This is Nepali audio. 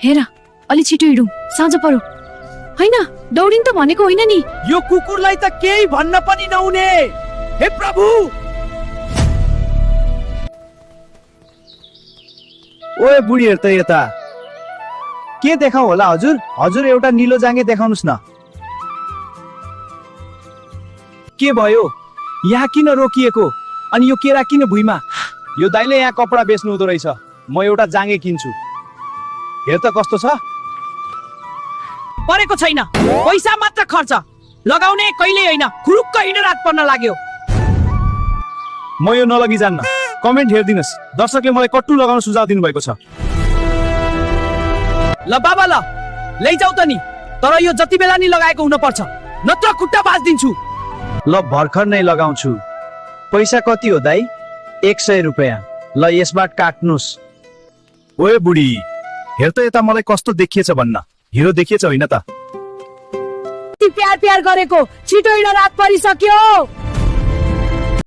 हेर अलि छिटो हिँडौँ, साँझ पर्यो। हैन दौडिन त भनेको होइन नि। यो कुकुरलाई त केही भन्न पनि नहुने। हे प्रभु! ओए बुढीहरु त यता के देखाउँ होला हजुर? हजुर एउटा निलो जाँगे देखाउनुस् न। के भयो? यहाँ किन रोकिएको? अनि यो केरा किन भुइँमा? यो दाइले यहाँ कपडा बेच्नु हुँदो रहेछ। म एउटा जाँगे किन्छु। हेर त कस्तो छ। परेको छैन, पैसा मात्र खर्च, लगाउने कहिले होइन। खुरुक्क हिँड रात पर्न लाग्यो। म यो नलगी जान्न। कमेन्ट हेरिदिनुस्, दर्शकले मलाई कट्टु लगाउन सुझाव दिनुभएको छ। ल बाबा ल लैजाऊ त नि, तर यो जति बेला नि लगाएको हुन पर्छ, नत्र खुट्टा भाँच्दिन्छु। ल भर्खर नै लगाउँछु। पैसा कति हो दाइ? 100 रुपैयाँ। ल यसबाट काट्नुस्। ओए बुढी, हेर त यता मलाई कस्तो देखिएछ भन्न। हिरो देखिएछ होइन त? प्यार प्यार गरेको, छिटो हिँड रात परिसक्यो।